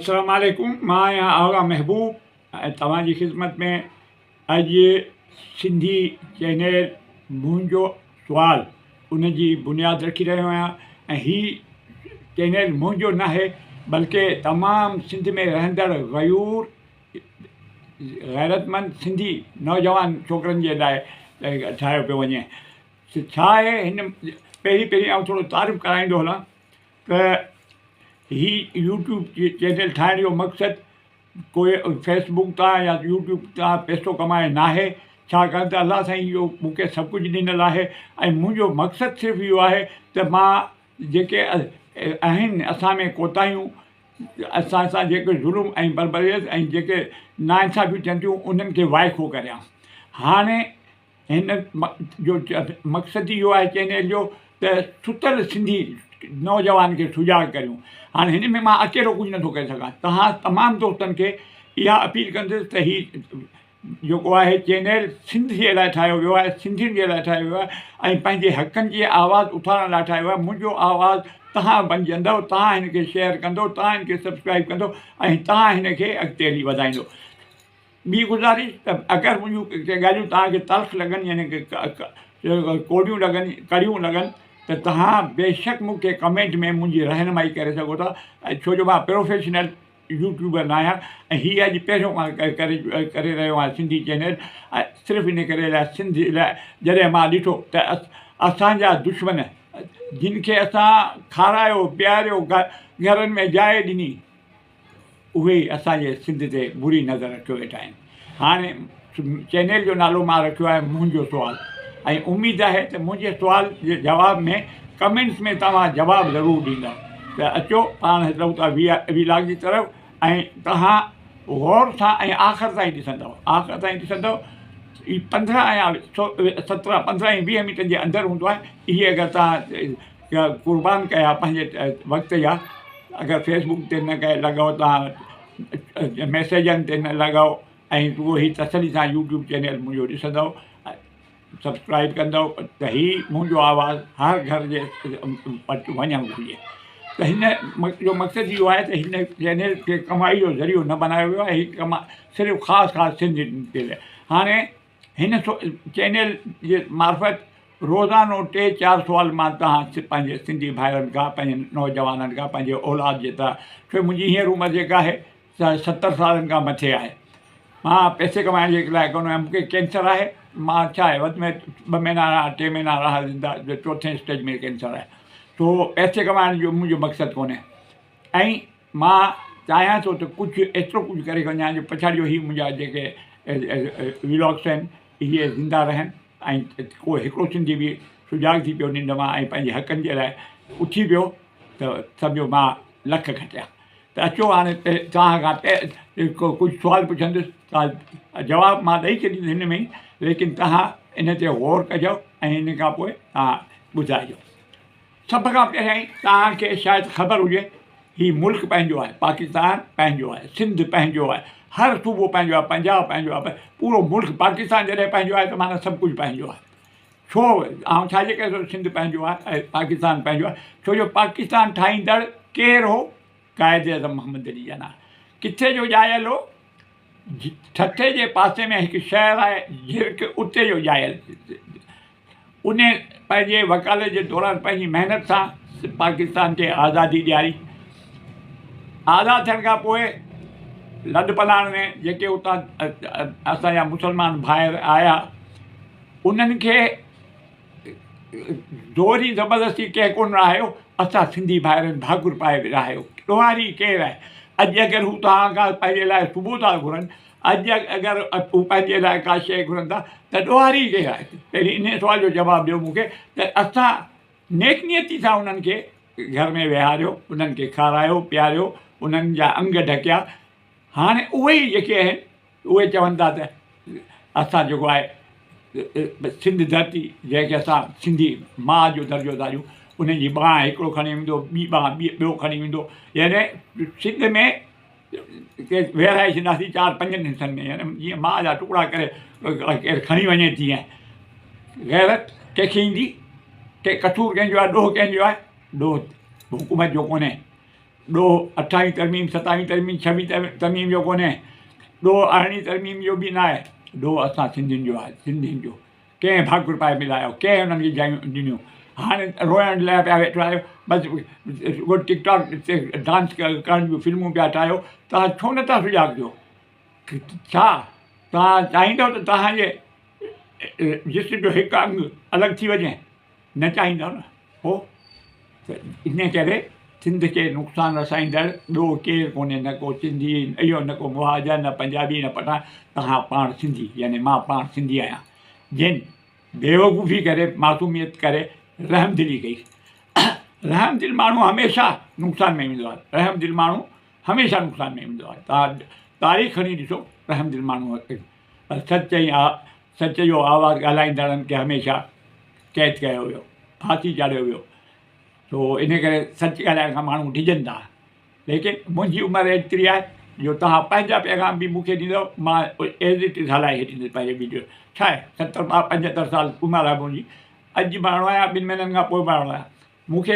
السلام عليڪم مان آهيان آغا محبوب ۽ توهان جي خدمت ۾ اڄ سنڌي چينل منهنجو سوال ان جي بنياد رکي رهيو آهيان ۽ هي چينل منهنجو ناهي بلڪه تمام سنڌ ۾ رهندڙ غيور غيرتمند سنڌي نوجوان ڇوڪرن جي لاء ٺاهيو پيو وڃي ڇا آهي هن پهرين پهرين آئون ٿورو تعارف ڪرائيندو هلان ته هي يوٽيوب چينل ٺاهڻ جو مقصد ڪوئي فيس بڪ تان يا يوٽيوب تان پئسو ڪمائڻ ناهي ڇاڪاڻ ته الله سائين اهو مون کي سڀ ڪجهه ڏنل آهي ۽ منهنجو مقصد صرف اهو آهي ته مان جيڪي آهن اسان ۾ ڪوتاهيون اسان سان جيڪي ظلم ۽ بربريت ۽ جيڪي ناانصافيون ٿين ٿيون انهن کي وائکو ڪريان هاڻي هن جو مقصد ئي اهو آهي چينل جو ته ستل سنڌي نوجوان کي سجاڳ ڪريون هاڻي هن ۾ مان اڪيلو ڪجهه نٿو ڪري سگهان توهان تمام دوستن کي اها اپيل ڪندس ته هي جيڪو آهي چينل سنڌ جي لاء ٺاهيو ويو آهي سنڌين جي لاء ٺاهيو ويو آهي ۽ پنهنجي حقن جي آواز اٿارڻ لاء ٺاهيو ويو آهي منهنجو آواز توهان بنجندو توهان هن کي شيئر ڪندو توهان هن کي سبسڪرائب ڪندو ۽ توهان هن کي اڳتي هلي وڌائيندو ٻي گذارش ته اگر منهنجون ڪي ڳالهيون توهان کي تلخ لڳن يعني ڪوڙيون لڳن ڪڙيون لڳن ته توهان بيشڪ مون کي ڪمينٽ ۾ منهنجي رهنمائي ڪري سگهو ٿا ڇو جو مان پروفيشنل يوٽيوبر نه آهيان ۽ هي اڄ پهريون مان ڪري ڪري رهيو آهيان سنڌي چينل ۽ صرف ان ڪري لاء سنڌ لاء جڏهن مان ڏٺو ته اسان جا دشمن جن کي اسان کارايو پياريو گهرن ۾ جاء ڏني اهي ئي اسان جي سنڌ تي بري نظر رکيو ويٺا آهن. هاڻي چينل جو نالو مان رکيو آهي منهنجو سوال ۽ اميد آهي ته منهنجي سوال جي جواب ۾ ڪمينٽس ۾ توهان جواب ضرور ڏيندا ته اچو پاڻ هلون ٿا وي لاگ جي طرف ۽ توهان غور سان ۽ آخر تائين ڏسندؤ آخر تائين ڏسندؤ هي 15 يا 17 15 ۽ 20 منٽن جي اندر هوندو آهي اهي اگر توهان قربان ڪيا پنهنجي وقت جا اگر فيس بڪ تي نه لڳو توهان ميسيجن تي نه لڳو ۽ رڳو هي تسلي سان يوٽيوب چينل منهنجو ڏسندو سبسڪرائب ڪندو ته هي منهنجو آواز هر گهر جي وٽ وڃڻ گهرجي ته هن جو مقصد اهو آهي ته هن چينل کي ڪمائي جو ذريعو نه بنايو ويو آهي هي ڪم صرف خاص خاص سنڌين جي لاء هاڻي هن چينل جي معرفت روزانو ٽي چار سوال مان توهان پنهنجي سنڌي ڀائرن کان پنهنجي نوجوانن کان پنهنجي اولاد جي طرح ڇو منهنجي هينئر عمر جيڪا آهي سا 70 سالن کان مٿي آهي مان پئسي ڪمائڻ جي لائق ڪونه آهيان مونکي ڪينسر آهي مان ڇا آهي وڌ ۾ 2 مهينا رها 3 مهينا رها زنده چوٿين اسٽيج ۾ ڪينسر آهي تو پئسي ڪمائڻ جو منهنجو مقصد ڪونهي ۽ مان چاهيان ٿو ته ڪجهه ايترو ڪجهه ڪري وڃان جو پڇاڙي جو هي منهنجا جيڪي ولاگس آهن اهي زنده رهن ۽ ڪو هڪڙو سنڌي به سجاڳ ٿي پيو ننڊ مان ۽ پنهنجي حقن جي لاء اٿي پيو ته سمجهو مان لک کٽيا ته اچو هاڻي توهان کان ڪجهه سوال پڇندس توهان جواب مان ڏئي ڇڏيندس هن ۾ ئي ليڪن توهان ان تي غور ڪجو ۽ ان کان پوء توهان ٻڌائجو. سڀ کان پهريائين توهان کي شايد خبر هجي هي ملڪ پنهنجو آهي، پاڪستان پنهنجو آهي، سنڌ پنهنجو آهي، هر صوبو پنهنجو آهي، پنجاب پنهنجو آهي، پورو ملڪ پاڪستان جڏهن پنهنجو آهي ته معنيٰ سڀ ڪجهه پنهنجو آهي. ڇو آئون ڇا جي ڪري سنڌ پنهنجو آهي ۽ پاڪستان پنهنجو آهي؟ ڇو جو پاڪستان ٺاهيندڙ ڪير هو؟ قائد اعظم محمد علي جناح. ڪٿي جو ڄايل هو؟ ٺٽي جي پاسي ۾ هڪ شهر آهي جهرڪ اتي جو ڄايل. ان پنهنجي وڪالت جي دوران پنهنجي محنت سان پاڪستان کي آزادي ڏياري. آزاد ٿيڻ کان پوء لڏ پلاڻ ۾ جيڪي اتان اسان جا مسلمان ڀائر آيا انهن کي زوري زبردستي ڪنهن ڪونه رهايو، اسان سنڌي ڀائرن ڀاڪر پائي رهايو. ڏوهاري ڪير آهي؟ اڄ اگر هو توهان کان پنهنجي لاء صبح ٿا گهرن، اڄ اگر هو پنهنجي لاء ڪا شيء گهرن ٿا ته ڏوهاري ڪير آهي؟ پهرين انهيء سوال جو جواب ڏيو مون کي ته اسان نيڪ نيتي سان انهن کي گهر ۾ ويهاريو، انهن کي کارايو پياريو، انهن جا انگ ڍڪيا، هاڻي اهي ئي جيڪي آهن اهي چون ٿا ته اسان جيڪو آهي سنڌ ڌرتي جنهن کي اسان سنڌي ماء جو درجو ٿا ڏيون ان جي ٻانهن هڪڙو کڻي ويندو ٻي ٻانهن ٻيو کڻي ويندو يعني سنڌ ۾ ورهائي ڇڏينداسين چار پنجن حصن ۾ يعني جيئن ماء جا ٽڪڙا ڪري ڪير کڻي وڃي تيئن غيرت ڪنهن کي ايندي ڪي قصور ڪنهن جو آهي ڏوهه ڪنهن جو آهي ڏوهه حڪومت جو ڪونهي. ڏوهه اٺاويهين ترميم، ستاويهين ترميم، ڇويهين ترميم جو ڪونهي، ڏوهه ارڙهين ترميم جو به ناهي، ڏوهه اسان سنڌين جو آهي، سنڌين جو. ڪنهن ڀاڪر پائي ملايو، ڪنهن انهن کي جايون ڏنيون، هاڻي روئڻ لاء پيا ويٺا آهيو، بس رڳو ٽڪ ٽاڪ تي ڊانس ڪرڻ جون فلمون پيا ٺاهيو، توهان ڇو نٿا سجاڳ ٿيو؟ ڇا توهان چاهيندؤ ته توهان جي جسم جو هڪ انگ الڳ ٿي وڃي؟ نه چاهيندؤ نه؟ پوء ته ان ڪري سنڌ کي نقصان رسائيندڙ ٻيو ڪير ڪونهي نه ڪو سنڌي اهو نه ڪو مهاجر نه پنجابي نه پٺاڻ توهان پاڻ سنڌي يعني مان پاڻ سنڌي آهيان جن بيوقوفي ڪري معصوميت ڪري رحم دلي ڪئي رحم دل ماڻهو هميشه نقصان ۾ ويندو آهي رحم دل ماڻهو هميشه نقصان ۾ ويندو آهي توهان تاريخ کڻي ڏسو رحم دل ماڻهو پر سچ ۽ سچ جو آواز ڳالهائيندڙن کي هميشه قيد ڪيو ويو، ڦاسي چاڙهيو ويو، سو ان ڪري سچ ڳالهائڻ کان ماڻهو ڊڄن ٿا. ليڪن منهنجي عمر ايتري آهي جو توهان پنهنجا پيغام به مون کي ڏيندؤ، مان ايز it is هلائي ڇڏيندس پنهنجو ويڊيو. ڇا آهي ستر پنجهتر سال عمر آهي منهنجي، اڄ مرڻو آهيان ٻن مهينن کان پوء مرڻو آهيان. مون کي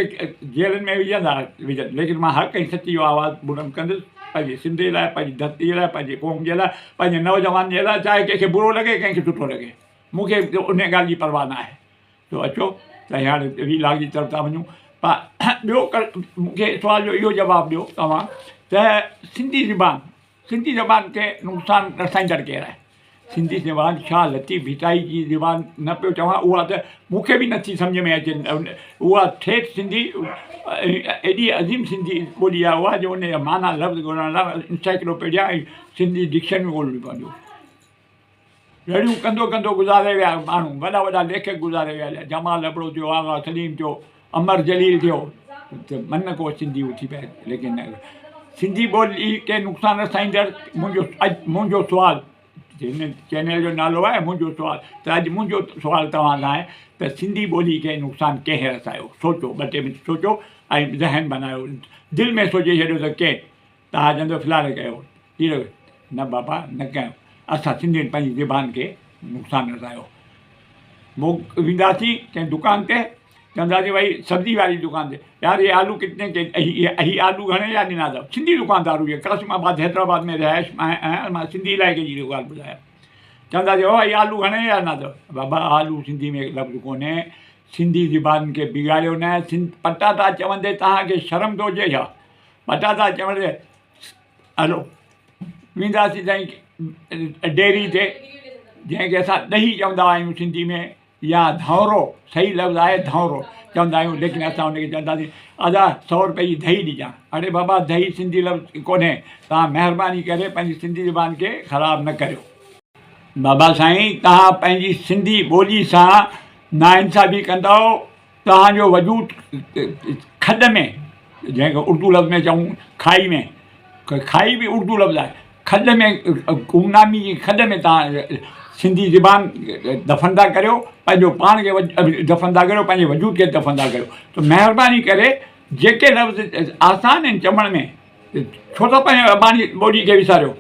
جيلن ۾ وجهندا وجهن ليڪن مان حق ۽ سچ جو آواز بلند ڪندس پنهنجي سنڌ جي لاء پنهنجي ڌرتي جي لاء پنهنجي قوم جي لاء پنهنجي نوجوان جي لاء چاهي ڪنهن کي برو لڳي ڪنهن کي سٺو لڳي مون کي ان ڳالهه جي پرواهه نه آهي سو اچو ته هاڻي وي لاگ جي طرف ٿا وڃون پر ٻيو مون کي سوال جو اهو جواب ڏيو توهان ته سنڌي زبان سنڌي زبان کي نقصان رسائيندڙ ڪير آهي؟ سنڌي زبان شاهه لطيف ڀٽائي جي زبان نه پيو چوان اها ته مون کي به نٿي سمجهه ۾ اچي اها ٺيٺ سنڌي ايڏي عظيم سنڌي ٻولي آهي اها جو ان جا معنيٰ لفظ ڳولڻ لاء انسائيڪلوپيڊيا ۽ سنڌي ڊڪشنريون ڳولڻيون پونديون. رڙيون ڪندو ڪندو گذاري ويا ماڻهو، وڏا وڏا ليکڪ گذاري ويا، جمال ابڙو ٿيو، آغا سليم ٿيو، امر جليل ٿيو ته من ڪو سنڌي اٿي پئي ليڪن سنڌي ٻولي کي نقصان رسائيندڙ منهنجو اڄ منهنجو سوال هن چينل جو نالو آهي منهنجو سوال ته اڄ منهنجو سوال توهان سان آهي ته سنڌي ٻولي کي نقصان ڪنهن رسايو سوچو ٻه ٽي منٽ سوچو ۽ ذهن بنايو دل ۾ سوچي ڇڏيو ته ڪنهن توهان چوندو فلاڻي ڪيو ڪير نه بابا نه ڪيو اسان سنڌين پنهنجي زبان کي نقصان رسايو مون وينداسين ڪنهن دڪان تي چونداسين ڀائي سبزي واري دڪان تي يار هي آلو ڪتني ڪي هي آلو گهڻي جا ڏنا اٿو سنڌي دڪاندار هجي قاسم آباد حيدرآباد ۾ رهائش آهيان مان سنڌي علائقي جي ڳالهه ٻڌايان چونداسين او هي آلو گهڻي جا ڏنا اٿو بابا آلو سنڌي ۾ لفظ ڪونهي سنڌي زبان کي بگاڙيو نه سنڌ پٽاٽا چوندي توهان کي شرم ٿو اچي ڇا پٽاٽا چوڻ تي هلو وينداسين سائين ڊيري تي جنهن کي اسان ڏهي چوندا آهيون سنڌي ۾ يا ڌونرو صحيح لفظ آهي ڌونرو چوندا آهيون ليڪن اسان ان کي چونداسين ادا سو روپئي جي ڌهي ڏجان اڙي بابا ڌهي سنڌي لفظ ڪونهي توهان مهرباني ڪري پنهنجي سنڌي زبان کي خراب نه ڪريو. بابا سائين توهان پنهنجي سنڌي ٻولي سان ناانصافي ڪندؤ توهان جو وجود کڏ ۾ جنهن کي اردو لفظ ۾ چئون کائي ۾ کائي به اردو لفظ آهي کڏ ۾ گمنامي جي کڏ ۾ توهان سنڌي زبان دفن ٿا ڪريو پنهنجو پاڻ کي دفن ٿا ڪريو پنهنجي وجود کي دفن ٿا ڪريو ته مهرباني ڪري جيڪي لفظ آسان آهن چوڻ ۾ ڇو ٿا پنهنجي اباڻي ٻولي کي وساريو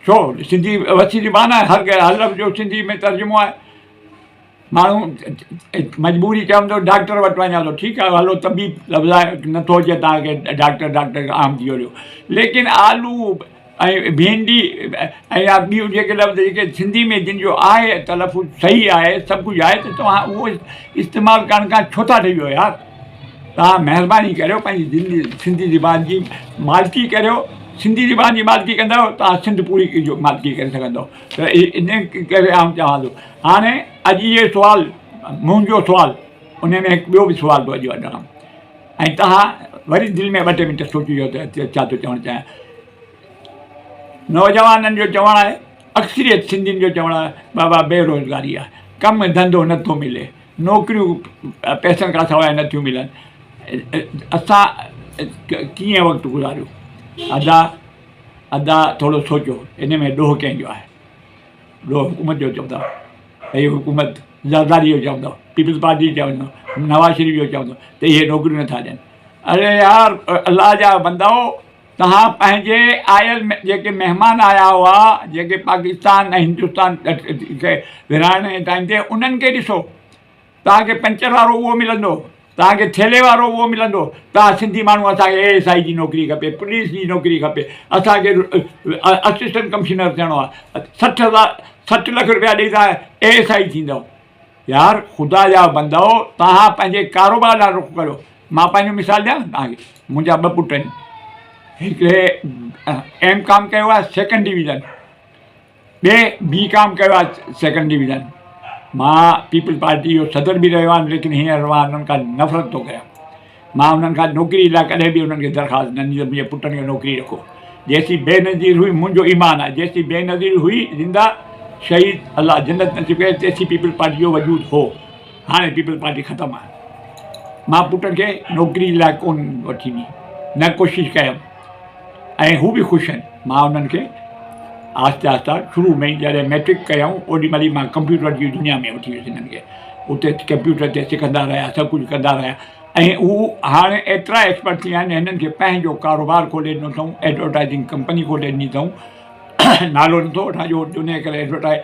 ڇو سنڌي وسيع زبان آهي هر هر لفظ جو سنڌي ۾ ترجمو آهي ماڻهو مجبوري چوندو ڊاڪٽر وٽ وڃان ٿو ٺيڪ آهي هلو طبيب لفظ آهي نٿو اچي توهان کي ڊاڪٽر ڊاڪٽر عام ٿي ويو ليڪن آلو ۽ ڀينڊي ۽ يا ٻيون جيڪي لفظ جيڪي سنڌي ۾ جن جو آهي تلفظ صحيح آهي سڀ ڪجهه آهي ته توهان اهو استعمال ڪرڻ کان ڇو ٿا ڊڄي ويو يار توهان مهرباني ڪريو پنهنجي سنڌي زبان جي مالڪي ڪريو سنڌي زبان جي مالڪي ڪندؤ توهان سنڌ پوري جو مالڪي ڪري سگهندؤ ته ان ڪري آئون چوان ٿو هاڻي اڄ اهي سوال منهنجو سوال ان ۾ هڪ ٻيو به سوال ٿو اڄ وڌان ۽ توهان وري دل ۾ ٻه ٽي منٽ سوچجو ته ڇا ٿو چوڻ چاهيان نوجوانن جو چوڻ آهي اڪثريت سنڌين جو چوڻ آهي بابا بيروزگاري آهي ڪم ڌنڌو نٿو ملي نوڪريون پئسن کان سواء نٿيون ملن اسان ڪيئن وقت گذاريون ادا ادا ٿورو سوچو ان ۾ ڏوهه ڪنهن جو آهي؟ ڏوهه حڪومت جو چوندؤ ته هي حڪومت زرداري جو چوندؤ، پيپلز پارٽي جو چوندؤ، نواز شريف جو چوندؤ ته اهي نوڪريون نٿا ڏين. اري يار الله جا بندؤ توهان پنهنجي آيل جيڪي مهمان آيا هئا جيڪي پاڪستان ۽ هندستان کي ورهائڻ جي ٽائيم تي انهن کي ڏسو توهان کي پنچر وارو اهو ملندو. توهان کي ٿيلهي وارو اهو ملندو. توهان سنڌي ماڻهو اسان کي اي ايس I جي نوڪري کپي، پوليس جي نوڪري کپي، اسان کي اسسٽنٽ ڪمشنر ٿيڻو آهي. 60 هزار 60 لک رپيا ڏئي توهان اي ايس I ٿيندؤ. يار خدا جا بندؤ توهان پنهنجي ڪاروبار ڏانهن رخ ڪريو. مان پنهنجو مثال ڏيان توهان کي. منهنجا ٻه پٽ آهن. هڪڙي ايم ڪام ڪيو آهي سيڪنڊ ڊويزن. ٻئي بي ڪام ڪيو آهي سيڪنڊ ڊويزن. مان پيپلز پارٽي جو صدر به رهيو آهيان ليڪن هينئر مان انهن کان نفرت ٿو ڪريان. مان انهن کان نوڪري لاء ڪڏهن به انهن کي درخواست نه ڏني ته منهنجي پٽن کي نوڪري رکو. جيسين بينظير هئي منهنجو ايمان آهي جيسين بينظير هئي زنده شهيد الله جنت نصيب ڪري تيسين پيپلز پارٽي جو وجود هو. هاڻي پيپلز پارٽي ختم آهي. مان پٽن کي نوڪري لاء ڪونه وٺي ڏني نه ڪوشش ڪيم. ۽ هو به خوش آهن. مان انهن کي آهستي آهستي شروع ۾ ئي جڏهن مئٽرڪ ڪيائون اوڏي مهل ئي مان ڪمپيوٽر جي دنيا ۾ وٺي ويس انهن کي. اتي ڪمپيوٽر تي سکندا رهيا سڀ ڪجهه ڪندا رهيا ۽ هو هاڻي ايترا ايڪسپرٽ ٿي ويا آهن هنن کي پنهنجو ڪاروبار کولي ڏنو اٿئون ايڊورٽائزنگ ڪمپني کولي ڏني اٿئون نالو نٿو وٺان جو ان ڪري ايڊورٽائز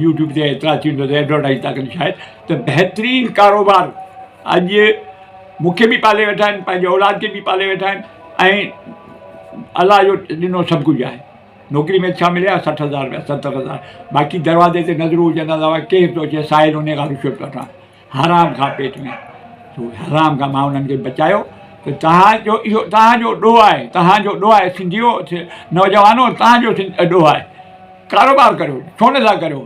يوٽيوب تي ايترا ٿيندو ته ايڊورٽائز ٿا ڪن شايد ته بهترين ڪاروبار اڄ مون کي به پالي ويٺا آهن پنهنجي اولاد کي به پالي ويٺا آهن ۽ الله جو ڏنو سڀ ڪجهه آهي نوڪري ۾ ڇا مليا 60 هزار روپيا 70 هزار باقي دروازي تي نظرون هجن ته ڪير ٿو اچي ساحل ان کان رشوت وٺان حرام کان پيٽ ۾ تو حرام کان مان انهن کي بچايو ته تهان جو اهو تهان جو ڏوهه آهي تهان جو ڏوهه آهي سنڌيو نوجوانو تهان جو ڏوهه آهي ڪاروبار ڪريو ڇو نٿا ڪريو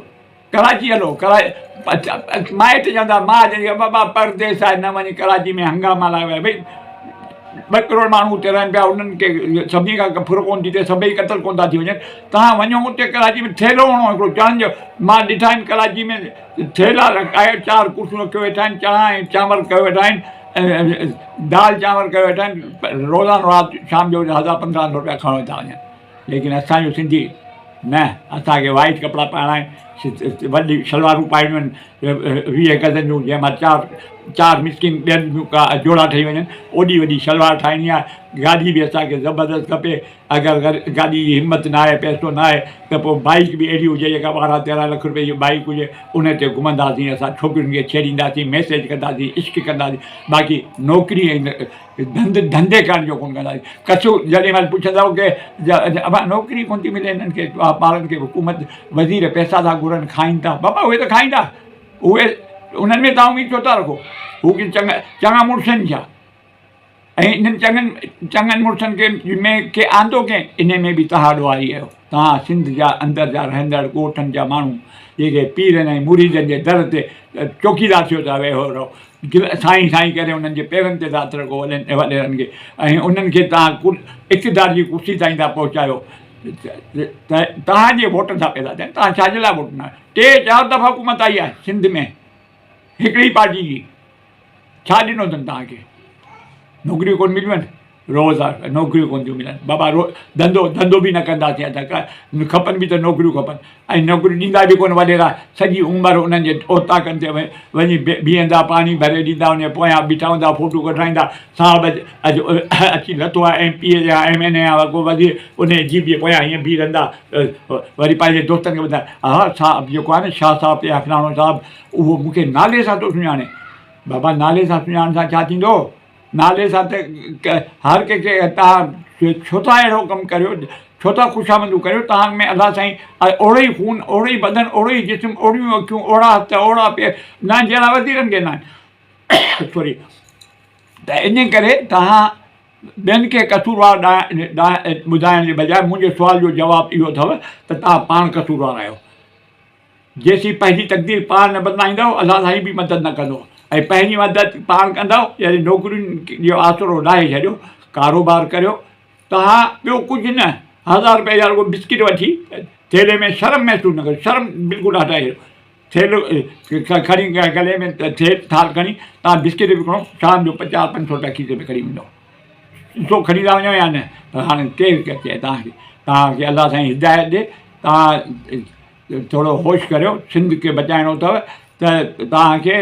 ڪراچي هلو ڪراچي مائٽ چوندا ماء چوندي بابا پرديس آهي نه وڃ ڪراچي ۾ هنگاما لاء ويا ڀئي 2 ڪروڙ ماڻهو اتي رهن پيا انهن کي سڀني کان ڦر ڪونه ٿي ٿئي سڀئي قتل ڪونه ٿا ٿي وڃن توهان وڃو اتي ڪراچي ۾ ٿيلهو هڻو هڪڙو چڻن جو مان ڏٺا آهن ڪراچي ۾ ٿيلها رکائي چار ڪرسيون رکيو ويٺا آهن چڻا ۽ چانور ڪيو ويٺا آهن دال چانور ڪيو ويٺا آهن روزانو رات شام جو هزار 1500 روپيا کڻو ٿا وڃن ليڪن اسان جو سنڌي نه اسان کي وائيٽ ڪپڙا پائڻا آهن وڏي شلوارون پائڻيون آهن 20 گزن جون جنهن مان چار چار مسڪين ٻين جون ڪا جوڙا ٺهي وڃن اوڏي وڏي شلوار ٺاهڻي آهي گاڏي به اسان کي زبردست کپي اگر گاڏي جي همت نه آهي پئسو نه آهي ته پوء بائيڪ به اهڙي هجي جيڪا 12 13 لک روپئي جي بائيڪ هجي ان تي گهمنداسين اسان ڇوڪرين کي ڇيڙينداسين ميسيج ڪنداسين عشق ڪنداسين باقي نوڪري ۽ ڌنڌ ڌنڌي ڪرڻ جو ڪونه ڪنداسين. ڪسو جڏهن مهل پڇندؤ ڪي ابا نوڪري ڪونه ٿي ملي هنن کي ٻارن کي حڪومت وزير پئسا ٿا گهرن کائين ٿا بابا اهي ته کائيندا اهي انهن ۾ توهان اميد ڇو ٿا رکو هو ڪي چڱا چڱا مڙس آهن ڇا ۽ انهن چڱن چڱن مڙسن کي ۾ کي آندو ڪنهن انهي ۾ به توهان ڏوهاري آهيو توهان سنڌ جا اندر جا رهندڙ ڳوٺن جا ماڻهو جيڪي پيرن ۽ مريدن جي در تي چوڪيدار ٿيو ٿا ويهو رهو سائين سائين ڪري انهن جي پيرن تي ٿا هٿ رکو وڏن وڏيرن کي ۽ انهن کي توهان اقتدار جي ڪرسي تائين ٿا پهچايو ته توهان جي ووٽن سان پيدا ٿيا توهان ڇا جي لاء ووٽ ڏنا ٽي چار دفعا حڪومت آئي آهي سنڌ ۾ هڪڙي پارٽي جي ڇا ڏنو اٿن توهان کي نوڪريون ڪونه مليون آهن روز نوڪريون ڪونه ٿيون ملن بابا رو ڌنڌو ڌنڌو به نه ڪنداسين اسان کپن به ته نوڪريون کپن ۽ نوڪريون ڏيندا به ڪونه وڏيرا سڄي عمر انهن جي اوطاقن تي وڃي بيهندا پاڻي ڀري ڏيندا ان جي پويان بيٺا هوندا فوٽو ڪڍرائيندا صاحب اڄ اچي لٿو آهي ايم پي اي يا ايم اين اي يا ڪو وزير ان جي جيپ جي پويان هيئن بيهي رهندا وري پنهنجي دوستن کي ٻڌائي ها صاحب جيڪو آهي نه شاهه صاحب يا فلاڻو صاحب اهو مون کي نالي سان ٿو سڃاڻي بابا نالي سان سڃاڻڻ سان ڇا ٿيندو نالي سان ته هر ڪنهن کي توهان ڇو ٿا اهڙو ڪم ڪريو، ڇو ٿا خوشامدون ڪريو، توهان ۾ الله سائين اوهڙو ئي خون، اوهڙو ئي بدن، اوهڙو ئي جسم، اوهڙيون اکيون، اوهڙا هٿ، اوهڙا پير ناهن جهڙا وزيرن کي ناهن. سوري ته ان ڪري توهان ٻين کي قصوروار ٻڌائڻ جي بجاء منهنجي سوال جو جواب اهو اٿو ته توهان پاڻ قصوروار آهيو. جيسين پنهنجي تقدير پاڻ نه بدلائيندؤ، الله سائين به مدد نه ڪندو ۽ پنهنجي مدد پاڻ ڪندؤ يعني نوڪرين جو آسرو لاهي ڇڏيو، ڪاروبار ڪريو، توهان ٻيو ڪجهه نه هزار رپئي جا رڳو بسڪٽ وٺي ٿيلهي ۾ شرم محسوس نه ڪريو، شرم بلڪل هٽائي ڇڏيو، ٿيلهو کڻي گلي ۾ ٿالهه کڻي توهان بسڪٽ وڪڻو، شام جو چار پنج سو رپيا کيسي ۾ کڻي ويندؤ، سو کڻي ٿا وڃو يا نه پر هاڻي ڪير چئي توهان کي، توهان کي الله سائين هدايت ڏي، توهان ٿورو هوش ڪريو سنڌ کي بچائڻو اٿو ته توهان کي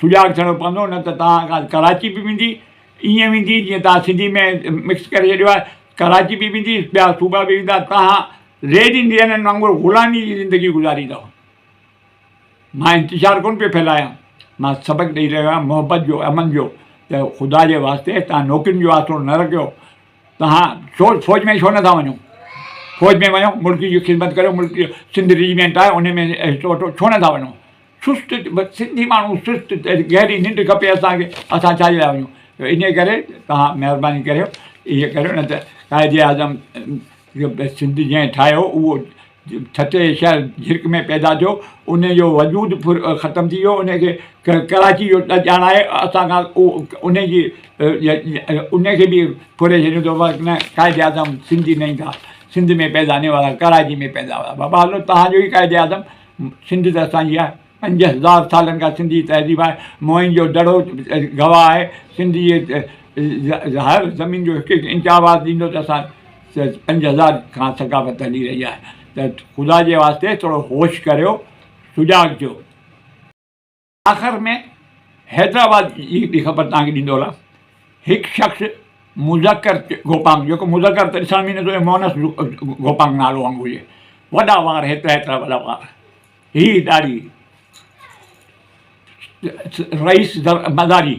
سجاڳ ٿيڻو پوندو نه ته توهان کان ڪراچي به ويندي ائين ويندي جيئن توهان سنڌي ۾ مڪس ڪري ڇڏيو آهي ڪراچي به ويندي ٻيا صوبا به ويندا توهان ريڊ انڊينن وانگر غلامي جي زندگي گذاريندؤ. مان انتشار ڪونه پيو ڦهلايان. مان سبق ڏئي رهيو آهيان محبت جو امن جو ته خدا جي واسطي توهان نوڪرين جو آسرو نه رکيو توهان ڇو فوج ۾ ڇو نٿا وڃو فوج ۾ وڃو ملڪ جي خدمت ڪريو ملڪ سنڌ ريجمينٽ آهي ان ۾ حصو وٺو ڇو نٿا وڃو سست سنڌي ماڻهو سست گهري ننڊ کپي اسان کي اسان ڇا جي لاء وڃون ان ڪري توهان مهرباني ڪريو ائين ڪريو نه ته قائد اعظم سنڌ جنهن ٺاهيو اهو ٺٽي شهر جھرڪ ۾ پيدا ٿيو ان جو وجود ختم ٿي ويو ان کي ڪراچي جو ڄاڻائي اسان کان ان جي ان کي به ڦري ڇڏيو ته نه قائد اعظم سنڌي نہیں تھا سنڌ ۾ پيدا نہیں ہوا ڪراچي ۾ پيدا ہوا بابا هلو تهان جو ئي قائد اعظم سنڌ ته اسان جي آهي 5000 سالن کان سنڌي تهذيب آهي موهن جو دڙو گواهه آهي سنڌ جي هر زمين جو هڪ هڪ انچ آواز ڏيندو ته اسان 5000 کان ثقافت هلي رهي آهي ته خدا جي واسطي ٿورو هوش ڪريو سجاڳ ٿيو. آخر ۾ حيدرآباد جي هڪڙي خبر توهان کي ڏيندو هلان. هڪ شخص مذڪر گوپانگ جيڪو مذڪر ته ڏسڻ ۾ نٿو اچي مونس گوپانگ نالو وانگر هجي وڏا وار هيترا هيترا وڏا وار هي ڏاڙهي رئيس مزاري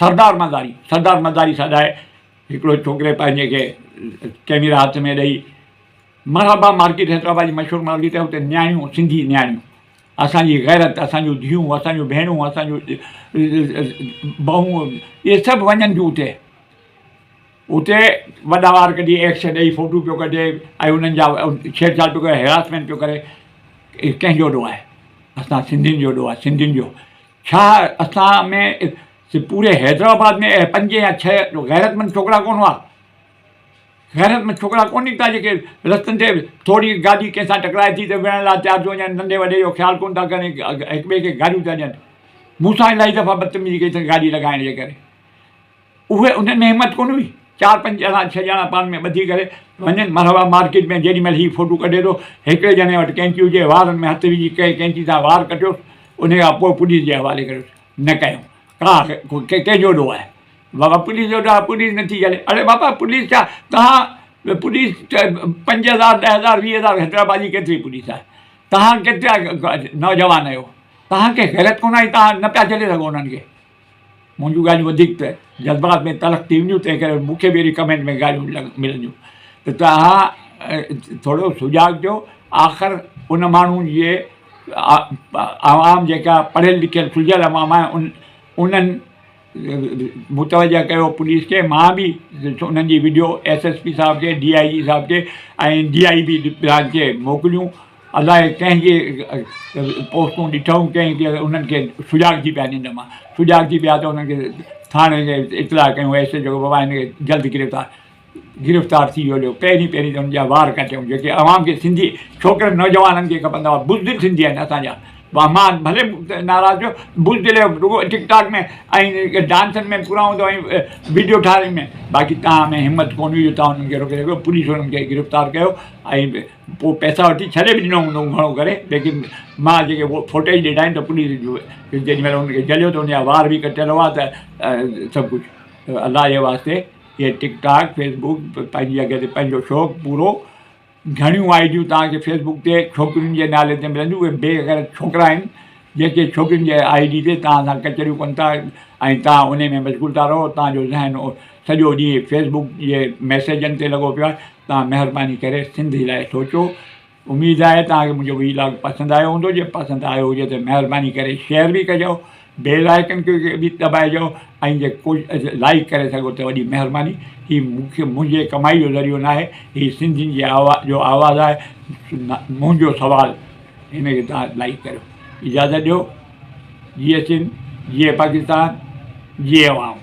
سردار مزاري سردار مزاري سڏائي هڪڙو ڇوڪري پنهنجي کي ڪيميرا هٿ ۾ ڏئي مرحبا مارڪيٽ حيدرآباد جي مشهور مارڪيٽ آهي اتي نياڻيون سنڌي نياڻيون اسان جي غيرت اسان جون ڌيئون اسان جون ڀيڻون اسان جون بهون اهي سڀ وڃن ٿيون اتي اتي وڏا وار ڪڍي ايڪشن ڏئي فوٽو پيو ڪڍي ۽ انهن جا ڇيڙڇاڙ پيو ڪري هراسمينٽ پيو ڪري ڪنهن جو ڏوهه آهي اسان سنڌين جو ڏوهه آهي سنڌين جو ڇا اسان ۾ پوري حيدرآباد ۾ پنج يا ڇهه غيرتمند ڇوڪرا ڪونه هئا غيرتمند ڇوڪرا ڪونه نڪتا جيڪي رستن تي ٿوري گاڏي ڪنهن سان ٽڪرائي ٿي ته وڙهڻ لاء تيار ٿي وڃن ننڍي وڏي جو خيال ڪونه ٿا ڪن هڪ ٻئي کي گاريون ٿا ڏين مون سان الاهي دفعا بدتميزي ڪئي اٿن گاڏي لڳائڻ جي ڪري اهي انهن ۾ همت ڪونه هئي چار پنج ڄڻا ڇهه ڄڻا پاڻ ۾ ٻڌي ڪري وڃن مرحبا مارڪيٽ ۾ جيڏي مهل هي فوٽو ڪڍي ٿو هڪڙي ڄڻي وٽ قينچي هجي وارن ۾ هٿ وجهي ڪنهن قينچي سان وار ڪٽيوس ان کان پوء پوليس جي حوالي ڪريوس نه ڪيو ڪا ڪنهن جو ڏوهه آهي بابا پوليس جو ڏوهه پوليس نٿي جهلي اڙي بابا پوليس ڇا توهان پوليس 5000 10000 20000 حيدرآباد جي ڪيتري پوليس آهي توهان ڪيترا نوجوان آهيو توهان کي غيرت ڪونه آئي توهان نه پيا جهلي سگهو انهن کي منهنجون ڳالهيون وڌيڪ ته جذبات ۾ تلخ ٿي وينديون تنهن ڪري مون کي به اهڙي ڪمينٽ ۾ ڳالهيون ملنديون ته توهان ٿورو سجاڳ ٿيو آخر ان ماڻهو جي عوام جيڪا پڙهيل لکيل سلجهيل عوام آهي انهن متوجه ڪيو پوليس کي مان به انهن جي وڊيو ايس ايس پي صاحب کي ڊي I جي صاحب کي ۽ ڊي I B branch کي موڪليون الائي ڪنهن جي پوسٽون ڏٺائون ڪنهن کي انهن کي سجاڳ ٿي پيا ننڊ مان سجاڳ ٿي پيا ته انهن کي ٿاڻي کي اطلاع ڪيون ايس ايچ او بابا هن کي جلد گرفتار گرفتار ٿي ويو هليو پهرين پهرين ته ان جا وار ڪٽيائون جيڪي عوام کي سنڌي ڇوڪرن نوجوانن کي کپندا هئا بزدل سنڌي آهن اسان جا مان ڀلي ناراض ٿيو بزدل رڳو ٽڪ ٽاڪ ۾ ۽ ڊانسن ۾ پورا هوندو ۽ ويڊيو ٺاهڻ ۾ باقي توهان ۾ همت ڪونه هئي جو توهان انهن کي روڪي سگهو پوليس انهن کي گرفتار ڪيو ۽ پوء پئسا وٺي ڇڏي به ڏنو هوندو گهڻو ڪري ليڪن مان جيڪي فوٽيج ڏٺا آهن ته پوليس جيڏي مهل انهن کي جهليو ته ان جا وار به ڪٽيل هئا ته سڀ ڪجهه الله جي واسطي هي ٽڪ ٽاڪ فيس بڪ پنهنجي جڳهه تي پنهنجو شوق پورو گهڻيون آئي ڊيون توهان کي فيس بڪ تي ڇوڪرين جي نالي تي ملنديون اهي بي غيرت ڇوڪرا آهن جيڪي ڇوڪرين جي I D تي توهان سان ڪچهريون ڪن ٿا ۽ توهان انهي ۾ مشغول ٿا رهو توهان جو ذهن سڄو ڏينهن فيس بڪ جي ميسيجن تي لڳو پيو آهي توهان مهرباني ڪري سنڌ لاء سوچو اميد آهي توهان کي منهنجو وي لاگ پسند آيو هوندو جي پسند آيو هجي ته مهرباني ڪري شيئر به ڪجو بيل آئيڪن کي به دٻائجو ۽ جي ڪو لائيڪ ڪري سگهو ته وڏي مهرباني هي مونکي منهنجي ڪمائي جو ذريعو ناهي هي سنڌين جي آواز جو آواز آهي منهنجو سوال هن کي توهان لائيڪ ڪريو اجازت ڏيو جيئي سنڌ جيئي پاڪستان جيئي عوام.